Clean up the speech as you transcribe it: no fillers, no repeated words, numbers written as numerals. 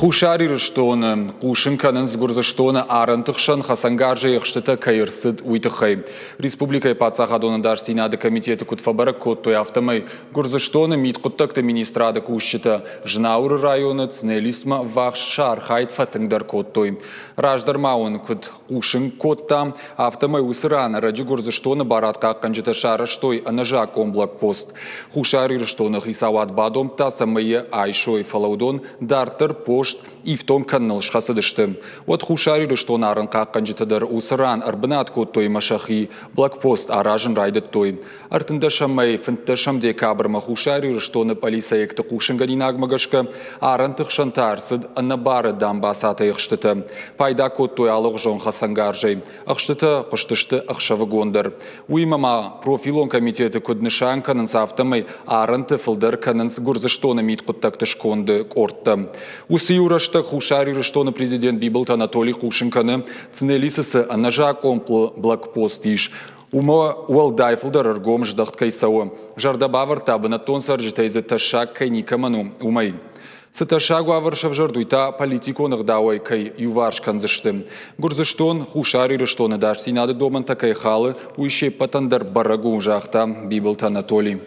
Хуссар Ирыстоны хъусын кӕнынц Гуырдзыстоны арӕнты хсӕн хӕцӕнгарзӕй ӕхстытӕ кӕй ӕрцыд, уый тыххӕй. Республикӕйы паддзахадон ӕдасдзинады комитеты куыд фӕбӕрӕг кодтой, афтӕмӕй Гуырдзыстоны мидхъуыддӕгты министрады кусджытӕ Знауыры районы Цнелисмӕ ӕввахс сӕ архайд фӕтынгдӕр кодтой. Раздӕр ма уын куыд хъусын кодтам, афтӕмӕй уыцы ран ӕрӕджы Гуырдзыстоны барадхъахъхъӕнджытӕ сарӕзтой ӕнӕзакъон блокпост. Хуссар Ирыстоны хицауад бадомдта, цӕмӕй йӕ айсой, фӕлӕ уыдон дарддӕр пост ифтонг кӕныныл схӕцыдысты. Уӕд Хуссар Ирыстоны арӕнхъахъхъӕнджытӕ дӕр уыцы ран ӕрбынат кодтой ӕмӕ сӕхи блокпост аразын райдыдтой. Ӕртындӕсӕмӕй фынддӕсӕм декабрмӕ Хуссар Ирыстоны пъӕлицӕйӕгты хъусынгӕнинагмӕ гӕсгӕ арӕнты хсӕн та ӕрцыд ӕнӕбары дамбацатӕй ӕхстытӕ. Пайда кодтой алыгъуызон хӕцӕнгарзӕй. Ӕхстытӕ хъуыстысты ӕхсӕвыгон дӕр. Уыимӕ ма профилон комитеты куыд нысан кӕнынц, афтӕмӕй арӕнты фылдӕр кӕнынц Гуырдзыстоны мидхъуыддӕгты сконды къордтӕ. Уыцы иу рӕстӕг Хуссар Ирыстоны президент Бибылты Анатолий хъусын кӕны, Цнелисы цы ӕнӕзакъон блокпост ис, Уымӕ уӕлдай фылдӕр ӕргом здӕхт кӕй цӕуы, зӕрдӕ бавӕрдта бынӕттон цӕрджытӕй дзы тӕссаг кӕй никӕмӕн у, уымӕй. Цы тӕссаг уавӕр сӕвзӕрд, уый та политикон ӕгъдауӕй кӕй иуварс кӕндзысты. Гуырдзыстон Хуссар Ирыстоны ӕдасдзинады домӕнтӕ кӕй халы, уый се ппӕтӕн дӕр бӕрӕг у, загъта Бибылты Анатоли.